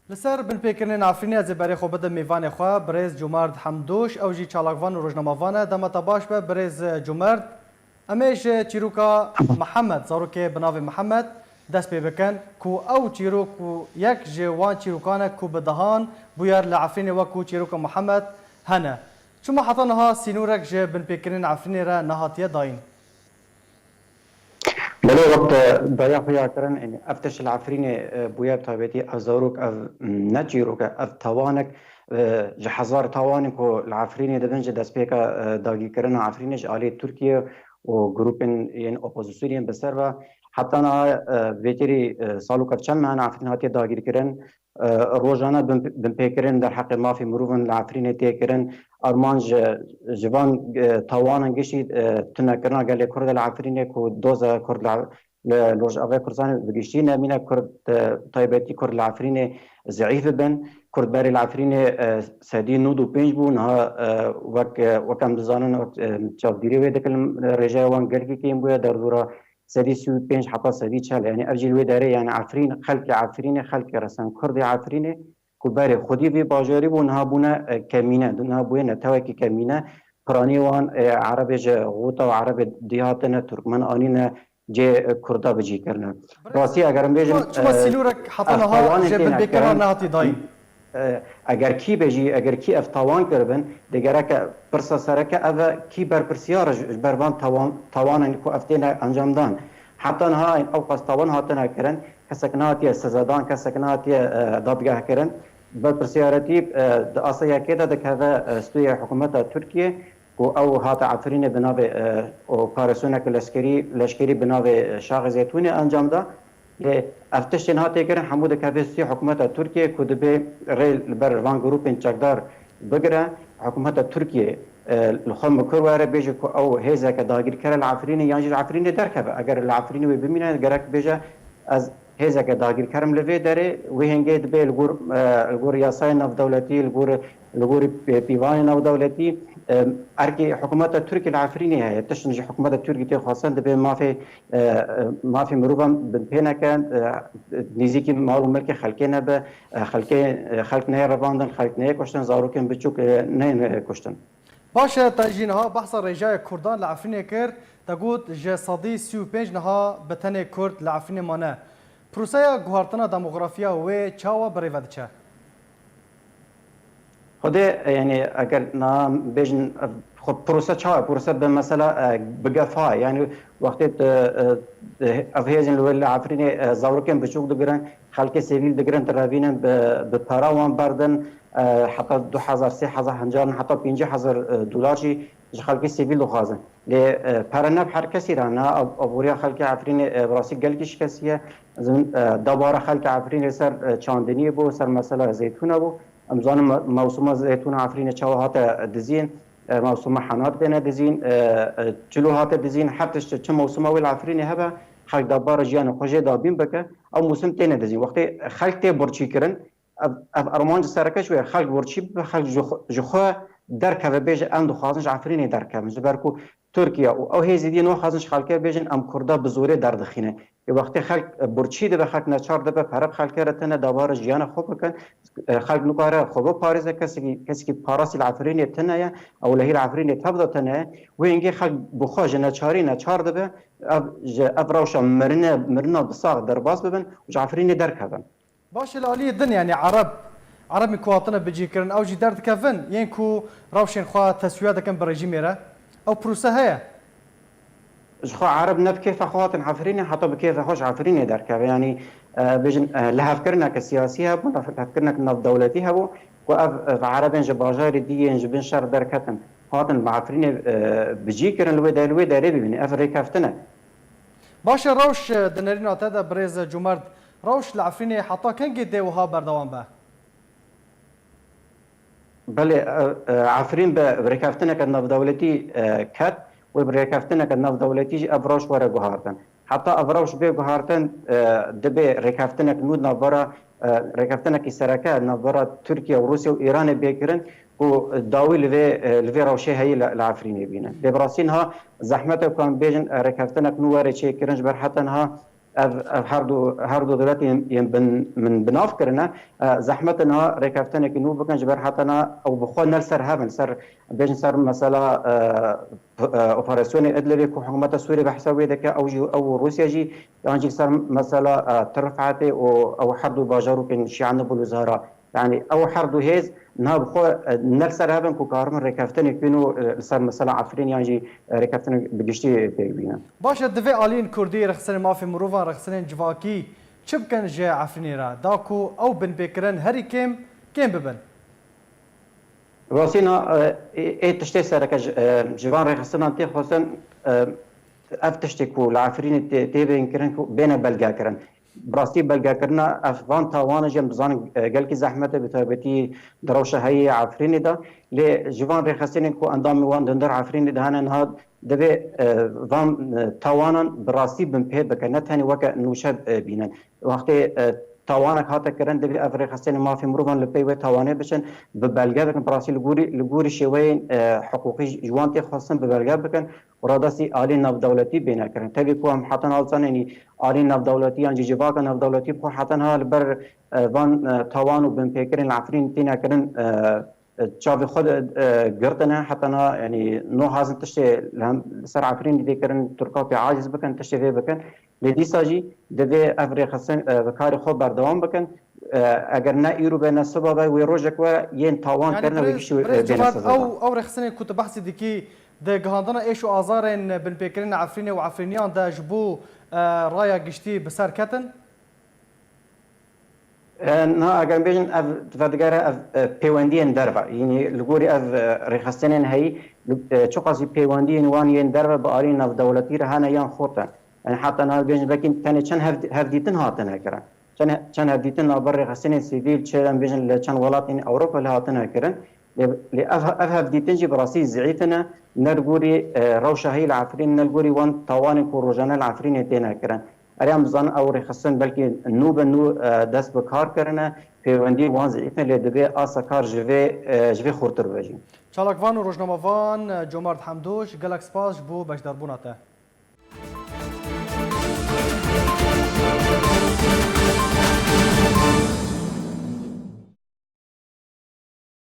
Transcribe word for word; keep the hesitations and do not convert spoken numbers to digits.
Li ser binpêkirinên Efrînê ez ê berê xwe bidim mêvanê xwe, birêz Cumerd Hemdûş, ew jî çalakvan û rojnamevan e. Dema te baş be, birêz Cumerd. Em ê ji çîroka Mihemed, zarokê bi navê Mihemed, dest pê bikin, ku ew çîrok û yek ji wan çîrokan e ku bi dehan bûyer li Efrînê wekû çîroka Mihemed hene. Çima heta niha sînorek ji binpêkirinên Efrînê re nehatiye dayîn? Belê, wek te daye xuya kirin, yanî ev tişt li Efrînê, e, bûye, bi taybetî ev zarok, ev, m, ne çîrok e, ev tawanek, e, ji hezar tawanên ku li Efrînê dibin ji destpêka, e, dagîrkirina Efrînê ji alî Tirkiye û grûpên yên opozisyonê yên bi ser ve, heta niha, e, vêtirî, e, saloka çend mehan Efrîn hatiye dagîrkirin, e, rojane bin-, binpêkirin derheqê mafê mirovan li Efrînê tê kirin. Armanc ji, ji van, e, tawanan giştî, e, tunekirina gelê Kurd li Efrînê ku doza Kurd li, li Rojavayê Kurdistanê bi giştî nemîne Kurd, e, taybetî Kurd li Efrînê zeîf bibin. Kurd berê li Efrînê, e, sedî nod û pênc bû. Niha, e, wek, e, wek em dizanin, wek, e, çavdîrî wê dikin, rêjeya wan gelkî kêm bûye, derdora sedî sî û pênc heta sedî çel. Yanî ev jî li wê derê, yanî Efrîn, xelkê Efrînê, xelkê resen Kurdê Efrînê ku berê xwedî vê bajarî bû, niha bûne, e, kemîne, niha bûye netewekî kemîne. Piranî wan, e, Erebê ji Xûta û Erebê dî hatine, Turkmen anîne cê, e, Kurda bi cî kirine. Rastî eger em bêjin, çima, çima e, sînorek heta niha ji binpêkirina nehatî dayîn? E, eger kî be jî, eger kî ev tawan kiribin, dê gereke pirsa sereke ev e, kî berpirsiyar e ji, ji ber van tawan, tawanan ku ev têne encam dan. Heta niha ew qas tawan hatine kirin, kesek nehatiye sezadan, kesek nehatiye, e, dadgehkirin. Berpirsiyaretî, e, di asta yekê de dikeve, e, stûyê hikûmeta Tirkiyê ku ew hate Efrînê bi navê, e, operasyoneke leskerî, leşkerî bi navê, e, Şaxê Zeytûnê encam da. Lê ev tiştên hate kirin hemû dikeve stûyê hikûmeta Tirkiyê ku dibê rê li ber van grûpên çekdar bigire. Hikûmeta Tirkiyê, e, li xwe mikur were bêje ku ew hêzeke dagîrker e li Efrînê yan jî li Efrînê derkeve. Eger li Efrînê wê bimîne, gerek bêje ez hêzeke dagîrker im li vê derê. Wê hingê dibê li gor, e, li gor yasayê navdewletî, li gor, li gorî pî-, pîvanê navdewletî, e, erkê hikûmeta Tirkî li Efrînê heye. Tiştin ji hikûmeta Tirkî tê xwestin dibê mafê, e, e, mafê mirovan binpê neke, e, nêzîkî mal û milkê xelkê nebe, e, xelkê, e, xelk neyê revandin, xelk neyê kuştin, zarokên biçûk, e, neyên, e, kuştin. Baş e, te jî niha behsa rêjeya Kurdan li Efrînê kir, te got ji sedî sî û pênc niha bi tenê Kurd li Efrînê mane. Proseya guhartina demografiya wê çawa bi rê ve diçe? Xwedê, e, yanî eger niha bêjin, e, xwe prose çawa? Prose bi mesela, e, bi gefa, yanî wextê tu, e, e, ev hêzên li wir li Efrînê, e, zarokên biçûk digirin, xelkê sivîl digirin, direvînin, bi, bi para wan berdin, e, heta du hezar, sê hezar, hincarin heta pêncî hezar, e, dolar jî ji xelkê sivîl dixwazin. Lê, e, pere ne bi her kesî re, ne ab-, aboriya xelkê Efrînê, e, bi rastî gelkî şikestiye. Zin, e, debara xelkê Efrînê ser, e, çandiniyê bû, ser mesela zeytûna bû. Em zanin me-, mewsima zeytûna Efrînê çawa hate dizîn, e, mewsima henat têne dizîn, e, e, çilo hate dizîn, her tişt çi mewsima wê li Efrînê hebe, xelk debara jiyana xwe jê dabîn bike, ew mûsim têne dizîn. Wextê xelk tê birçî kirin, ev, ev armanc sereke ji wê, xelk birçî bibe, xelk ji xwe, ji xwe derkeve, bêje, em dixwazin ji Efrînê derkevin. Ji ber ku Tirkiye û ew hêzî dî naxwazin ji xelkê bêjin, em Kurda bi zorê derdixînin. Ê wextê xelk, e, birçî dibe, xelk neçar dibe, pere bi xelkê re tune, dawara jiyana xwe bikin. E, xelk nikare xwe biparêze, kesekî, kesekî parasî li Efrînê tune ye, ewlehî li Efrînê tev de tune ye. Wê hingê xelk bi xwe ji neçarî neçar dibe, ev, ji ev rewşa mirine, mirina bi sax derbas bibin û ji Efrînê derkevin. Baş e, li aliyê din, yanî Ereb, Erebên ku hatine bicihkirin, ew jî derdikevin, yên ku rewşên xwe teswiye dikin bi rejîmê re? Ew prose heye? Ji xwe Ereb ne bi kêfa xwe hatin Efrînê, heta bi kêfa xwe ji Efrînê derkeve. Yanî, e, bêjin, e, lihevkirineke siyasî hebû, lihevkirineke navdewletî hebû, ku ev, ev Erebên ji bajarê dî yên ji bin şer derketin, hatin bi Efrînê, e, bicî kirin, li wê de, li wê derê bibînin. Ev rêkeftin e. Baş e, rewş, e, di nerîna te de birêz Cumerd, rewş li Efrînê heta kengê dê wiha berdewam be? Belê, e, e, Efrîn bi rêkeftineke navdewletî, e, ket, wê bi rêkeftineke navdewletî jî ev rewş were guhartin. Heta ev rewş bê guhartin, e, dibê rêkeftinek nû navbera, e, rêkeftinekî sereke navbera Tirkiye û Rûsya û Îranê bê kirin ku dawî li vê, e, li vê rewşê heyî li, li Efrînê bînin. Lê bi rastî niha zehmet e ku em bêjin, e, rêkeftinek nû were çêkirin, ji ber heta niha ev, ev her du, her du dewletên yên bin, min binav kirine, e, zehmet e niha rêkeftinekî nû bikin, ji ber heta niha ew bi xwe ne li ser hev in, ser, bêjin ser mesela, e, p-, e, operasyonê Idlibê ku hikûmeta Sûriyê behsa wê dike, ew jî, ew û Rûsya jî, yan jî ser mesela, e, Tirfetê û ew her du bajarokên Şîa Nib û Luzara. Yani ew her du hêz niha bi xwe, e, ne li ser hev in ku karibin rêkeftinê bînin û, e, li ser mesela Efrîn yan jî, e, rêkeftinê bi giştî pêk bînin. Baş e, divê aliyên Kurdî, rêxistinên mafê mirovan, rêxistinên civakî çi bikin ji Efrînê re, da ku ew binpêkirin herî kêm, kêm bibin? Rastî na, e, ê, ê tiştê sereke ji, e, ji van rêxistinan tê xwestin, e, ev tiştê ku li Efrînê tê, tê bên kirin ku bêne belgekirin. Bi rastî belgekirina ev van tawana jî em dizanin, e, gelkî zehmet e, bi taybetî di rewşa heyî Efrînê de. Lê ji van rêxistinên ku endamên wan di hundir Efrînê de hene niha divê, e, van, e, tawanan bi rastî binpê bikin, ne tenê weke nûşe, e, bînin. Wextê, e, tawanek hate kirin, divê ev rêxistinên mafê mirovan li pey wê tawanê biçin, bi belge bikin, bi rastî li gorî, li gorî şêweyên, e, hiqûqî ji wan tê xwestin bi belge bikin û radestî aliyên navdewletî bêne kirin. Tevî ku em heta niha zanin, aliyên navdewletî yan jî civaka navdewletî bi xwe heta niha li ber, e, van, e, tawan û binpêkirin li Efrînê têne kirin, e, e, çavê xwe, e, girtine, heta niha, yanî, nahazin tiştê li hem, li ser Efrînê tê kirin, Tirka pê aciz bikin, tiştê vê bikin. Lê dîsa jî divê ev rêxistin, e, bi karê xwe berdewam bikin. E, eger ne îro be, ne siba be, wê rojek we yên tawan Yani kirine, wê birêz, giştî, e, birêz bêne Cumart, sezadar. Ew, ew rêxistinên ku tu behsî dikî, di gihandina êş û azarên binpêkirinê Efrînê û Efrîniyan de ji bo, e, raya giştî bi ser ketin? E, niha eger bêjin ev vedigere ev, e, pêwendiyên derve, yanî li gorî ev, e, rêxistinên heyî, e, çiqasî pêwendiyên wan yên derve bi aliyên navdewletî re hene yan xurt e. Yani heta niha bêjin belkî tenê çend hev-, hevdîtin hatine kirin. Çend, çend hevdîtin navber rêxistinên sivîl, çi em bêjin li çend welatên Ewropa li hatine kirin. Lê, lê ev, ev hevdîtin jî bi rastî zîîf ne, ne li gorî, e, rewşa heyî li Efrîn, ne li gorî wan tawanên ku rojane li Efrînê têne kirin. Erê em dizanin ew rêxistin belkî nû bi nû, e, dest bi kar kirine, pêwendiyên wan zîîf ne, lê divê asta kar ji vê, e, ji vê xurtir be jî. Çalakvan û rojnamevan, e, Comard Hemdoş, gelek spas ji bo beşdarbûna te.